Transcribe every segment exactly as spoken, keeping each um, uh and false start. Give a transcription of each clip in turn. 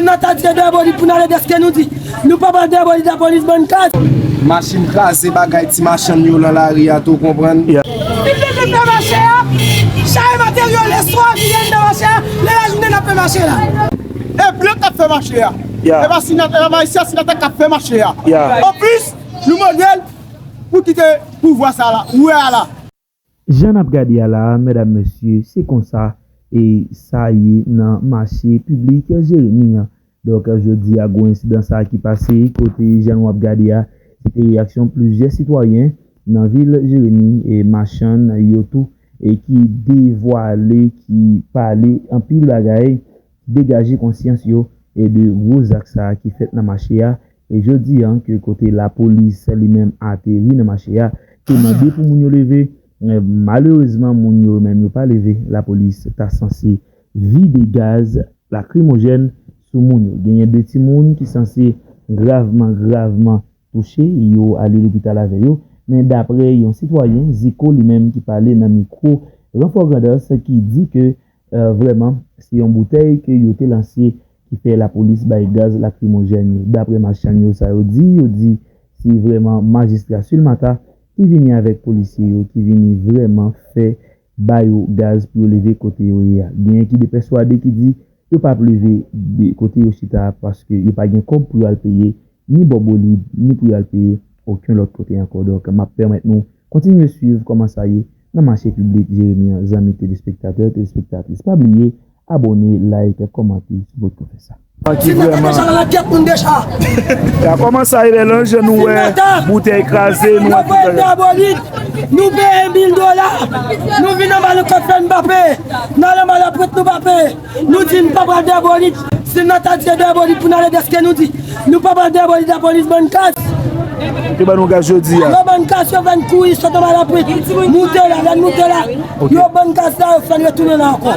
Nan ta di dèyè Bolit pou n ale dèske nou di. Nou pa pral dèyè Bolit, lapolis ban n kaz. Machin kraze bagay ti machann yo nan lari a tou, konprann? Depi n fè mache a, chache materyo leswa, vini anndan mache a, lè lajounen n ap fè mache la. E blan k ap fè mache a. E pa sinatè, e pa majistra, sinatè k ap fè mache a. Anplis, nou mande l pou kite pouvwa sa la, ou wè a la. Jan n ap gade a la a, medam, mesye, se konsa e sa ye nan mache piblik Jeremi an. Donk, jodi a, gwo ensidan sa a ki pase, kote jan nou ap gade a, se te reyaksyon plizyè sitwayen nan vil Jeremi e machann yo tou, e ki devwale, ki pale anpil bagay, degaje konsyans yo e de gwo zak sa a ki fèt nan mache a. E jodi a, ke kote lapolis li menm ateri nan mache a, te mande pou moun yo leve, e, malerezman, moun yo menm yo pa leve. Lapolis ta sanse vide gaz lakrimojèn sou moun yo. Genyen de timoun ki sanse gravman, gravman touche, yo ale lopital avè yo. Men dapre yon sitwayen, Ziko li menm ki pale nan mikwo Ranfò Grandans ki di ke, e, vrèman, se yon boutèy ke yo te lanse ki fè lapolis bay gaz lakrimojèn yo. Dapre machann yo, sa yo di, yo di se vrèman majistra Silmata ki vini avèk polisye yo, ki vini vrèman fè ba yo gaz pou yo leve kote yo ye a. Genyen ki depèswade ki di yo p ap leve de kote yo chita a paske yo pa gen kòb pou yo al peye ni bò Bolit, ni pou yo al peye okenn lòt kote ankò. Donk, m ap pèmèt nou kontinye swiv kòman sa ye nan mache piblik Jeremi an, zanmi telespektatè, telespektatris. Pa bliye, abòne, like, kòmante, sipòte nou fè sa. Ti nèg la deja nan tèt moun deja. Ya, kòman sa ye lè nan je nou wè boutèy kraze, nou wè tout bagay. Nou peye mil dola. Nou vin anba nan kòt fè n pa peye. N al anba lapwent nou pa peye. Nou di n pa pral dèyè Bolit. Si n ta di dèyè Bolit pou n ale dèske nou di. Nou pa pral dèyè Bolit, lapolis ban n kaz. Yo ban nou gaz jodi a. Yo ban n kaz, yo fè n kouri sot anba lapwent. Moute la, lè n moute la. Yo ban n gaz la, yo fè n retounen la ankò.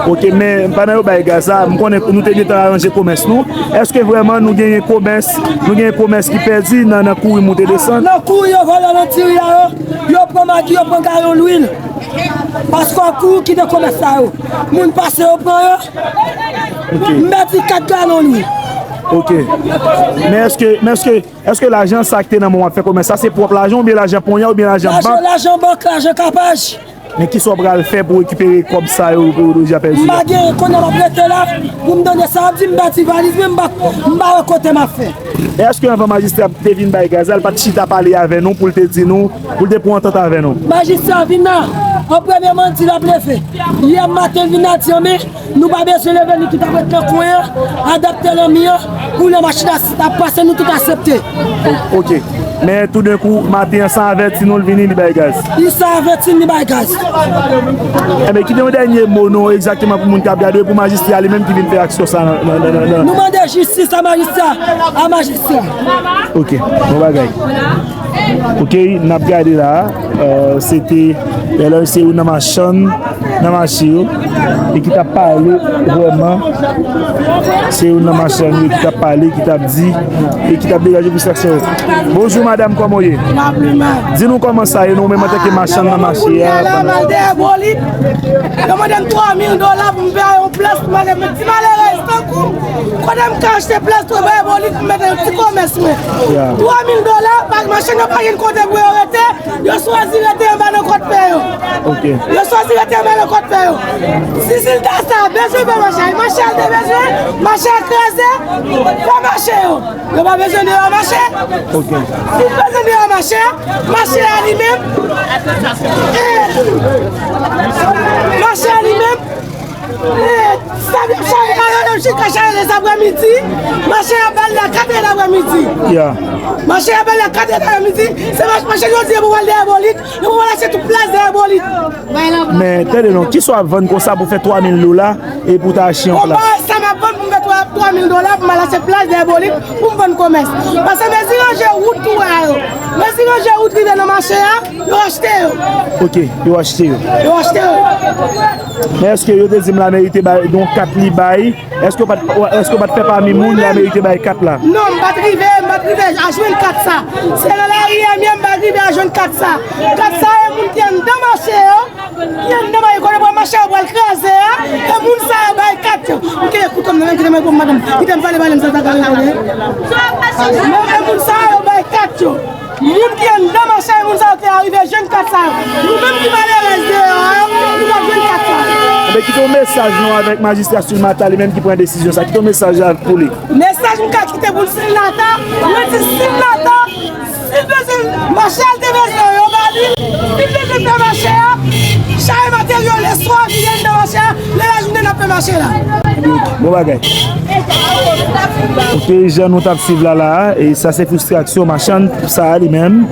Ok, men pandan yo bay gaz la, m konnen nou te gentan aranje komès nou. Èske vrèman nou genyen komès, nou genyen komès ki pèdi nan, nan kouri moute desann? Nan kouri yo vòlè nan tiri a yo, yo pran magi, yo pran galon lwil. Paske kouri kite komès sa yo. Moun pase yo pran yo. M pèdi kat galon lwil. Ok. Men èske, men èske Èske lajan sa ki te nan men w ap fè komès sa, se pwòp lajan oubyen lajan ponya oubyen lajan bank? Lajan, lajan bank, lajan kapaj. Men kisa w pral fè pou rekipere kòb sa yo ke w deja pèdi a? M pa gen, kounye a m ap rete la pou m tande sa y ap di, m pati valiz mwen, m pa, m pa wè kote m ap fè. E èske anvan majistra te vin bay gaz la, l pa t chita pale avè nou pou l te di nou, pou l te pran antant avè nou? Majistra vin la, an premye manti l ap leve. Yè maten l vin la di, men, nou pa bezwen leve, nou tout ap ret nan kwen an, adapte lanmi an, pou lè machin ap pase, nou tout aksepte. O-, ok. Men toudenkou, maten an, san avèti nou, l vini, li bay gaz. Li san avèti n, li bay gaz. Enben, kite yon dènye mo nou egzakteman pou moun k ap gade, pou majistra li menm ki vin fè aksyon sa nan, nan, nan, nan, nan. Nou mande jistis a majistra, a majistra. Ok, bon bagay. Ok, n ap gade la, euh, se te, lè se youn nan machann nan mache yo, e ki t ap pale vrèman, se youn nan machann yo ki t ap pale, ki t ap di, e ki t ap degaje fristrasyon yo. Bonjou madanm, kòman w ye? Di nou kòman sa ye, nou menm antanke machann nan mache a. Kounye a la, m al dèyè Bolit, yo mande m twa mil dola pou m peye yon plas pou m ale met ti malerèz tankou m. Kote m ka achte plas pou bay Bolit pou m mete yon ti komès mwen? Twa mil dola, pa, machann yo pa gen kote pou yo rete, yo chwazi rete anba nan kòt pè yo. Ok. Yo chwazi rete anba nan kòt pè yo. Si, si l ta sa, bezwen fè mache a, mache a te bezwen, mache a kraze, fè mache yo. Yo pa bezwen deyò mache. Ok. Si l bezwen deyò mache, mache a li menm, eh, mache a li menm, Eh, sa vin chaje, a, a, a, jika chaje lè aprèmidi, mache a bal la kat è daprèmidi. Ya. Mache a bal la kat è daprèmidi, se mach-, mache jodi a pou pral dèyè Bolit, yo pou pral achte tout plas dèyè Bolit. Men, tande non, kisa w ap vann konsa pou fè twa mil dola e pou ta achte yon plas? Bon, bagay sa m ap vann pou m fè twa, twa mil dola pou m al achte plas dèyè Bolit pou m vann komès. Paske mezi ranje wout tou a yo. Mezi ranje wout rive nan mache a. Yo achte yo. Ok, yo achte yo. Yo achte yo. Men èske yo te di m lameri te bay, gen yon kat li bay? Èske w pa t, èske w pa t fè pami moun lameri te bay kat la? Non, m pa t rive, m pa t rive a jwenn kat sa. Se nan lari a menm m pa t rive a jwenn kat sa. Kat sa, e moun ki anndan mache yo, Ki anndan mayi kote pral mache a pral kraze a. E moun sa yo bay kat yo. M kenbe kouto m nan men, kite m reponn madanm. Kite m pale, pale m sa ta ka reponn. Men e moun sa yo bay kat yo. Moun ki anndan mache a, e moun sa yo ki arive jwenn kat sa yo. Nou menm ki malerèz deyò a, nou pa jwenn kat sa yo. Enben, kite yon mesaj non avèk majistra Sulmata li menm ki pran desizyon sa. Kite yon mesaj la pou li. Mesaj m ka kite pou Sulmata, mwen di Sulmata, si l bezwen mache a, l te bezwen yo ba li. Si l bezwen fè mache a, chache materyo leswa, vini anndan mache a, nan lajounen n ap fè mache la. Bon bagay. Ok, jan nou t ap swiv la la, e sa se fristrasyon machann sa a li menm,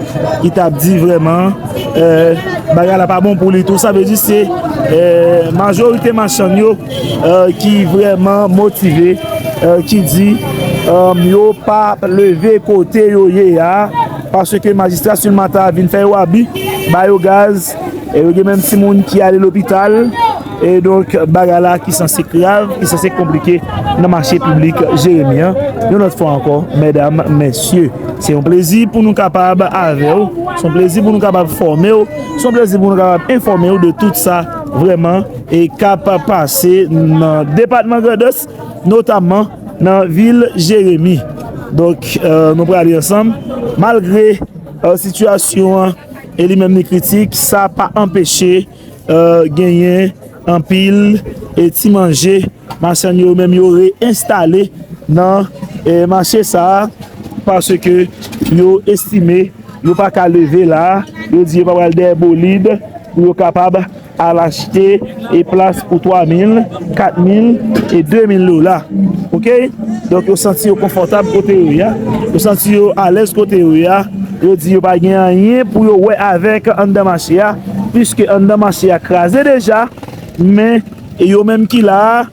ki t ap di vrèman, eh, bagay la pa bon pou li tou. Sa vle di se, eh, majorite machann yo, eh, ki vrèman motive, eh, ki di, eh, yo pa leve kote yo ye a, paske majistra Sulmata vin fè yo abi, ba yo gaz, e yo gen menm timoun ki ale lopital, e donk bagay la ki sanse grav, ki sanse konplike nan mache piblik Jeremi an. Yon lòt fwa ankò, medam, mesye, se yon plezi pou nou kapab avè w, se yon plezi pou nou kapab fòme w, se yon plezi pou nou kapab enfòme w de tout sa vrèman e k ap pase nan depatman Grandans, notamman nan vil Jeremi. Donk, eh, nou prale ansanm. Malgre, eh, sitiyasyon an e li menm li kritik, sa pa anpeche, eh, genyen anpil, eh, ti manje machann yo menm yo reenstale nan, eh, mache sa a, paske yo estime yo pa ka leve la, yo di yo pa pral dèyè bolid pou yo kapab al achte e plas pou twa mil, kat mil e de mil dola. Ok? Donk, yo santi yo konfòtab kote yo ye a. Yo santi yo alèz kote yo ye a. Yo di yo pa gen anyen pou yo wè avèk anndan mache a, piske anndan mache a kraze deja, men yo menm ki la a,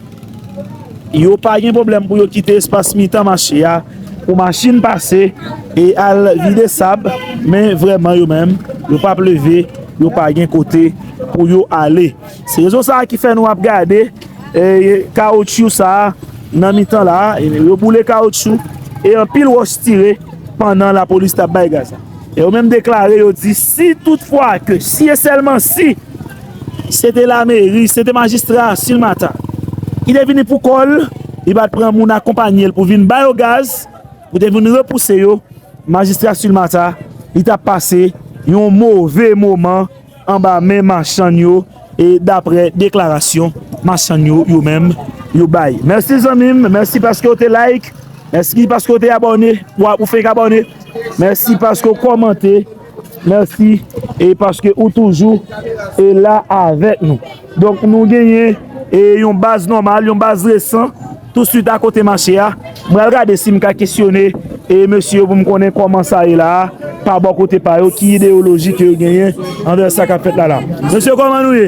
yo pa gen pwoblèm pou yo kite espas mitan mache a pou machin pase e al vide sab, men vrèman yo menm, yo p ap leve, yo pa gen kote pou yo ale. Se rezon sa a ki fè nou ap gade, e, kawotchou sa a nan mitan la a, e, yo boule kawotchou e anpil wòch tire pandan lapolis t ap bay gaz la. E yo menm deklare, yo di si toutfwa ke, si e sèlman si, se te lameri, se te majistra Sulmata ki te vini pou kò l, li pa t pran moun akonpanye l pou vin ba yo gaz, pou te vin repouse yo, majistra Sulmata, li t ap pase yon move moman anba men machann yo, e daprè deklarasyon machann yo, yo menm, yo bay. Mèsi zanmi m, mèsi paske w te like, mèsi paske w te abòne, w ap, ou fenk abòne. Mèsi paske w kòmante, mèsi, e paske ou toujou e la avèk nou. Donk, nou genyen, e, yon baz nòmal, yon baz resan, tousuit akote mache a. M pral gade si m ka kesyone, e, mesye yo pou m konnen kòman sa ye la a, pa bò kote pa yo, ki ideyoloji ke yo genyen anvè sa k ap fèt la la. Mesye, kòman nou ye?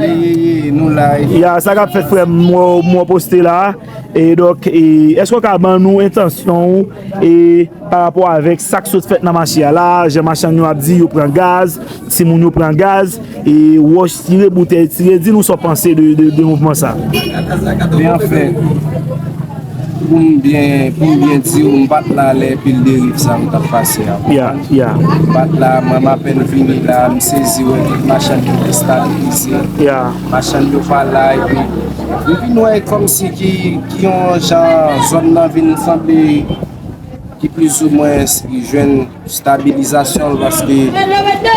Ye, ye, ye, nou la, e. Ya, sa k ap fèt, frè m, mwen, mwen poste la a. E donk, e, èske w ka ban nou entansyon ou, e, pa rapò avèk sa k sot fèt nan mache a la, jan machann yo ap di, yo pran gaz, timoun yo pran gaz, e wòch tire, boutèy tire, di nou sa w panse de, de, de mouvman sa. Men anfen, pou m byen, pou m byen di w, m pa t la lè pil deriv sa yo t ap pase a. Ya, ya. M pa t la, mwen m apèn vini la, m sezi wè tout machann yo destabilize. Ya. Machann yo pa la, epi m vin wè kòmsi ki, ki yon jan zòn nan vin sanble ki plizoumwen jwenn stabilizasyon l, paske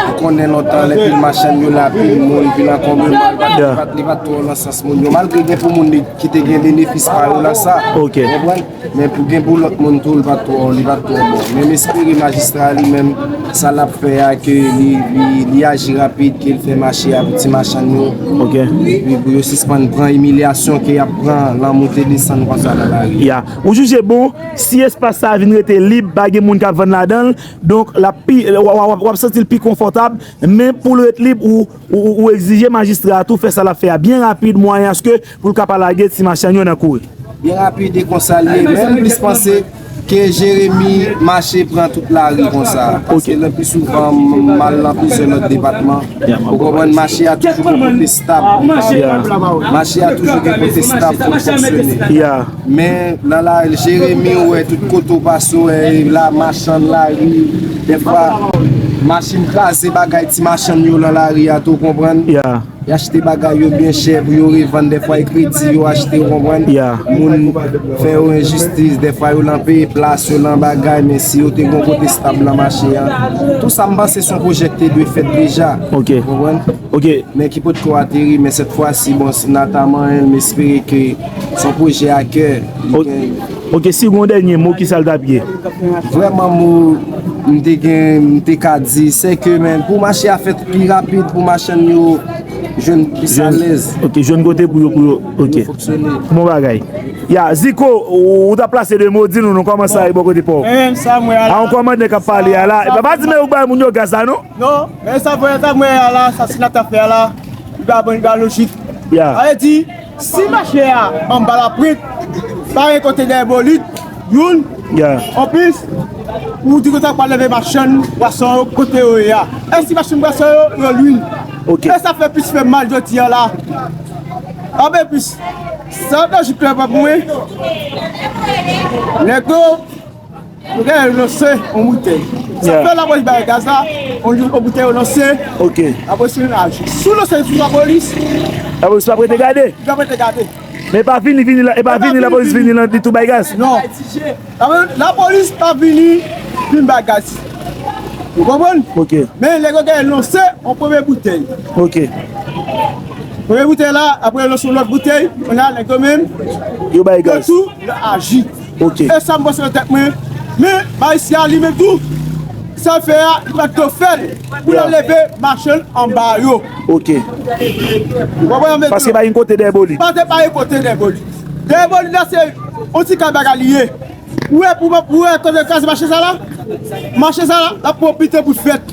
ou konnen lontan lè pil machann yo la, pil moun, pil ankonbreman, li pa t, li pa t, li pa t twò nan sans moun yo, malgre gen pou moun li, ki te gen benefis pa yo nan sa. Ok. Ou konprann? Men pou gen pou lòt moun tou, li pa t twò, li pa t twò bon. Men m espere majistra a li menm, sa l ap fè a, ke li, li, li aji rapid, ke l fè mache a pou ti machann yo. Ok. Epi pou yo sispann pran imilyasyon ke y ap pran nan moute desann konsa nan lari. Ya. Ou jije bon, si espas sa a vin rete lib, pa gen moun k ap vann ladan l, donk l ap pi, w, w, w, w ap santi l pi konfòtab, men pou l ret lib, ou, ou, ou, ou egzije majistra a tou fè sa l ap fè a byen rapid, mwayen aske pou l ka pa lage ti machann yo nan kouri. Byen rapid e konsa l ye, men m plis panse ke Jeremi mache pran tout lari konsa, paske le pi souvan m, m al nan plizyè lòt depatman. Ou konprann, mache a toujou gen kote stab. Mache a toujou gen kote stab pou l fonksyone. Men nan la, Jeremi, ou wè, tout kote w pase, w wè, la, machann lari, dèfwa, machin kraze bagay ti machann yo nan lari a tou, ou konprann? Y achte bagay yo byen chè pou yo revann, dèfwa e kredi yo achte, ou konprann? Moun fè yo enjistis, dèfwa yo lan peye plas yo, lan bagay, men si yo te gon kote stab lan mache a, tou sa m panse se yon pwojè ki te dwe fèt deja. Ou konprann? Men ki potko ateri, men sèt fwa si, bon, si Nata manyen l, m espere ke se yon pwojè a kè li gen. Ok, si gon dènye mo, ki sa l t ap ye? Vrèman, mo m te gen, m te ka di, se ke, men, pou mache a fèt pi rapid, pou machann yo jwenn plis alèz. Ok, jwenn kote pou yo, pou yo, ok. Bon bagay. Ya, Ziko, ou, ou t ap plase de mo, di nou, nou kòman sa ye bò kote pa w? Mwen menm sa m wè a la. A yon kòmandè k ap pale a la. Pa di men ou bay moun yo gaz la, non? Non, men sa m wè, sa m wè a la, sa Sinatra fè a la, li pa bon, li pa lojik. Sa vle di, si mache a anba lapwent, pa gen kote dèyè bolit, youn, anplis, ou di konsa pral leve machann pwason yo kote yo ye a. Èske machann pwason yo, yo lwin? E sa fè plis fè mal jodi a la. Anben plis, sa lojik la pa pou mwen. Nèg yo, yo genyen lanse yon boutèy. Sa fè lapolis bay gaz la, yon, yon boutèy yo lanse. Ok. Lapolis vin aji. Si w lanse sou lapolis, lapolis pa prete gade. Li pa prete gade. Men e pa vini, vini la, e pa vini lapolis vini la, li tou bay gaz. Non. Lapolis pa vini, vin bay gaz. Ou konprann? Ok. Men nèg yo genyen lanse yon premye boutèy. Ok. Premye boutèy la, apre yo lanse yon lòt boutèy, kounye a nèg yo menm, yo bay gaz. Yo tou, yo aji. Ok. E sa m panse nan tèt mwen. Men, Marisya li menm tou, sa l fè a, li pa t ko fè l pou l al leve machann anba yo. Ok. Ou konprann? Paske pa gen kote dèyè bolit. Paske pa gen kote dèyè bolit. Dèyè bolit la, se yon ti kay bagay li ye. Ou wè, pou, pou wè kote kraze mache sa la? Mache sa la, l ap pran pite pou fèt.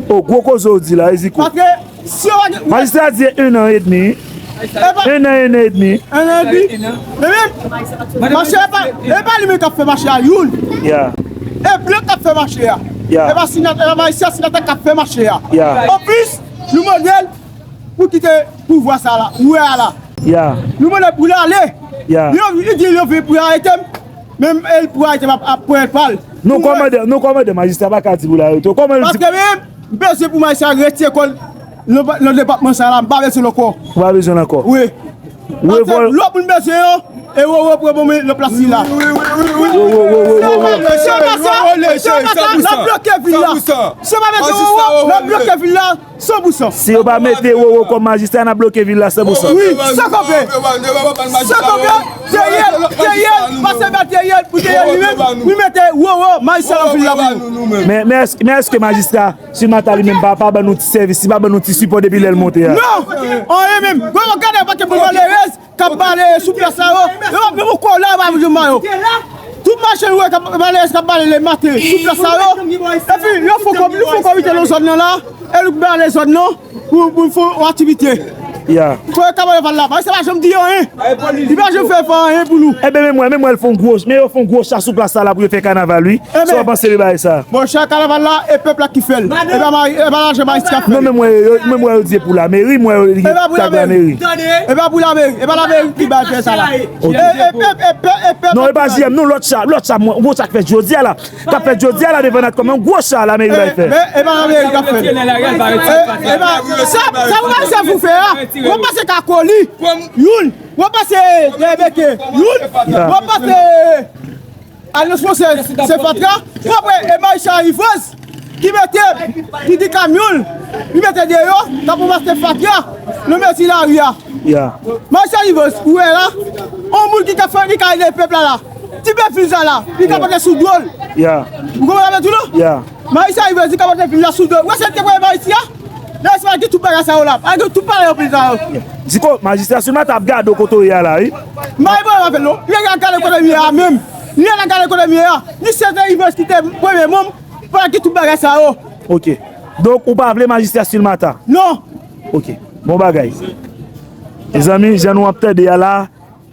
O, gwo koze w di la, Eziko. Paske, si yo pa gen. Majistra di un an et demi. Un an, un an et demi. Un an et demi. Men menm, mache a pa, e pa li menm k ap fè mache a, youn. E blan k ap fè mache a. E pa Sinatra, e pa Majistra Sinatra k ap fè mache a. Anplis, nou mande l pou kite pouvwa sa la, ou wè a la. Nou mande l pou l ale. Yo, li di yo vle pou arete m. Menm el pou arete m ap, ap pran el pa l. Non, kòmandè, non, kòmandè, majistra pa ka di pou l arete w. Kòman l di? Paske menm, m bezwen pou majistra retire kò l nan, nan depatman sa la, m pa bezwen l ankò. Ou pa bezwen l ankò? Wi. Paske lòt moun bezwen yo, e Roro pran bon men nan plas li la. Wi, wi, wi, wi, wi, wi, wi, wi, wi. Si yo pa sa, si yo pa sa, n ap bloke vil la. Si yo pa mete Roro, n ap bloke vil la. San pou san. Si yo pa mete Roro kòm majistra, n ap bloke vil la san pou san. Wi, san kanpe. San kanpe. Dèyè l, dèyè l, pase ba dèyè l, pou dèyè l li menm, li mete Roro majistra nan vil la pou nou. Men, men èske, men èske majistra Sinatra li menm pa, pa ban nou ti sèvis, li pa ban nou ti sipò depi lè l monte a? Non! Anyen menm. Gade yon pakèt moun malerèz k ap bale sou plas sa yo. Yo pa menm yon kola yo pa vin jwenn ba yo. Tout machann ou wè k ap bale, k ap bale le maten sou plas sa yo. Epi yo fè kòm, yo fè kòmite nan zòn nan la. E nou bale zòn nan pou, pou fè yon aktivite. Fò yo kaba yo pale la. Paske se pa janm di anyen. Li pa janm fè, fè anyen pou nou. Ebyen, men mwen, men mwen, l fè yon gwo, men yo fè yon gwo cha sou plas sa la pou yo fè kanaval, wi. Sa w panse de bagay sa? Bon, cha kanaval la, e pèp la ki fè l. E pa mari, e pa lajan majistra k fè l. Non, men mwen, yo, men mwen, yo di e pou lameri, mwen, yo di e pou lameri. E pa pou lameri, e pa lameri ki bay fè sa la. E, e pèp, e pèp, e pèp. Non, e pa J M, non, lòt cha, lòt cha, mwen, gwo cha k fèt jodi a la. K ap fèt jodi a la devan Natcom, yon gwo cha lameri bay fè. Men, men, e pa lameri k ap fè l. E, e pa, sa, sa w pa se pou fè a, w ap pase Kakoli, youn, w ap pase Rebeke, youn, w ap pase Alyans Fransèz, se fatra. Pou apre, e Marisha Rivers ki mete, ki di kamyon l, li mete deyò, k ap ranmase fatra nan mezi lari a. Marisha Rivers, ou wè la, yon moun ki ka fè, li ka ede pèp la la. Ti bèfil sa la, li ka pote sou do l. Ou konprann sa m di w la? Marisha Rivers, li ka pote vil la sou do l. Ou wè sa l te voye Marisha? Lè sa gen tout bagay sa yo la. Pa gen tout bagay yo pil sa yo. Diko, majistra Sulmata ap gade w kote w ye a la, wi. M pa gen pwoblèm avè l non. Li al gade kote m ye a menm. Li al gade kote m ye a. Li se te Yves ki te premye manm. Pa gen tout bagay sa yo. Ok. Donk, ou pa vle majistra Sulmata? Non. Ok. Bon bagay. Mezanmi, jan nou ap tande a la,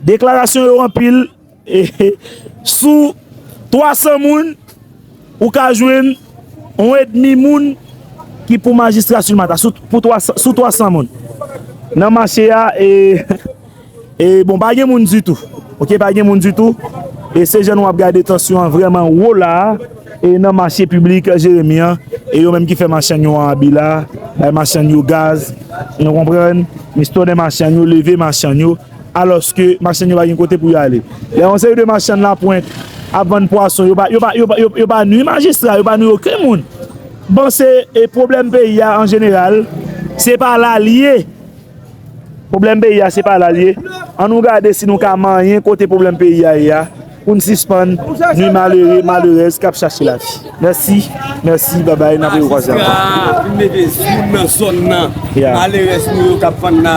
deklarasyon yo anpil. E, sou twa san moun, ou ka jwenn yon edmi moun ki pou majistra Sulmata, sou, pou twa san, sou twa san moun. Nan mache a, e, e, bon, pa gen moun ditou. Ok, pa gen moun ditou. E se jan nou ap gade tansyon an vrèman wo la a. E nan mache piblik Jeremi an, e yo menm ki fè machann yo an abi la, bay machann yo gaz, Nou konprann, mistònè machann yo, leve machann yo, alòske machann yo pa gen kote pou yo ale. Lè yon seri de machann Lapwent ap vann pwason, yo pa, yo pa, yo pa, yo, yo pa nwi majistra, yo pa nwi okenn moun. M panse, e pwoblèm peyi a an jeneral, se pa la l ye. Pwoblèm peyi a, se pa la l ye. An nou gade si nou ka manyen kote pwoblèm peyi a ye a, pou n sispann nwi malere, malerèz k ap chache lavi. Mèsi, mèsi, babay, n ap rekwaze ankò. Majistra, vin mete moun nan zòn nan. Yeah. Malerèz nou yo k ap vann la.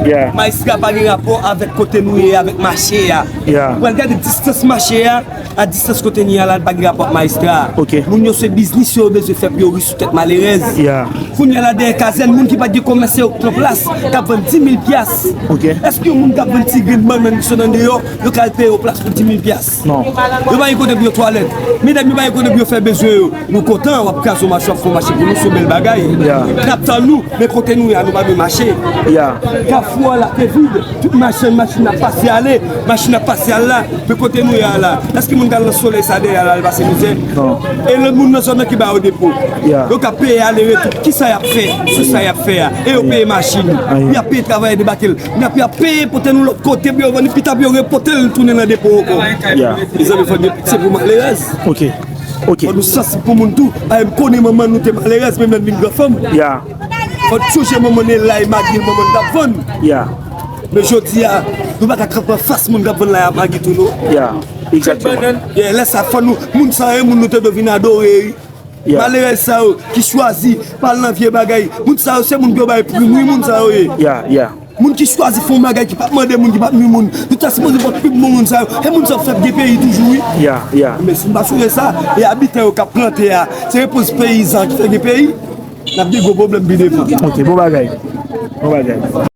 Yeah. Majistra pa gen rapò avèk kote nou ye, avèk mache a. Yeah. Ou pral gade distans mache a, a distans kote n ye a la, l pa gen rapò ak majistra. Ok. Moun yo se biznis yo, yo bezwen fè pou yo ri sou tèt malerèz. Yeah. Kounye a la dèyè kazèn, moun ki pa t gen komès yo pran plas, k ap vann dis mil pyas. Ok. Èske yon moun k ap vann ti grenn bannann ki sot andeyò, yo ka al peye yon plas pou dis mil pyas? Non. Yo pa gen kote pou yo twalèt. Medam yo pa gen kote pou yo fè bezwen yo. Nou kontan, w ap kraze yon mache, w ap fè yon mache pou nou, se yon bèl bagay. Yeah. N ap tann nou, men kote nou ye a, nou pa gen mache. Yeah. Kafou a la te vid, tout machann, machin ap pase ale, machin ap pase al la, men kote nou ye a la, èske moun k al nan solèy sa dèyè a la, al pase mizè? Non. E lòt moun nan zòn nan ki ba yo depo. Yeah. Yo ka peye ale retou, kisa y ap fè sou sa y ap fè a? E yo peye machin, y ap peye travayè debake l, y ap, y ap peye pote nou lòt kote pou yo vann li, pita pou yo repote l tounen nan depo ankò. Yeah. Mezanmi, fò n gen pitye pou malerèz. Ok. Ok. Fò nou sansib pou moun tou. Paske m konnen manman nou te malerèz, menm lè n vin gran fanm. Yeah. Fò n sonje manman n e lay magi l manman n t ap vann. Yeah. Men jodi a, nou pa ka kanpe anfas moun k ap vann lay ak magi tou non. Yeah. Egzakteman. Yeah, lè sa fò nou, moun sa yo, moun nou te dwe vin adore, wi. Yeah. Malerèz sa yo ki chwazi pa al nan vye bagay. Moun sa yo, se moun pou yo bay prim, wi, moun sa yo ye. Yeah, yeah. Moun ki chwazi fè yon bagay ki p ap mande moun, ki p ap nwi moun. Nou ta sipoze fè pib bon moun sa yo. E moun sa yo fè gen peyi toujou, wi. Yeah, yeah. Men si n pa sonje sa, e abitan yo k ap plante a, se repons peyizan ki fè gen peyi, n ap gen gwo pwoblèm pi devan. Ok, bon bagay. Bon bagay.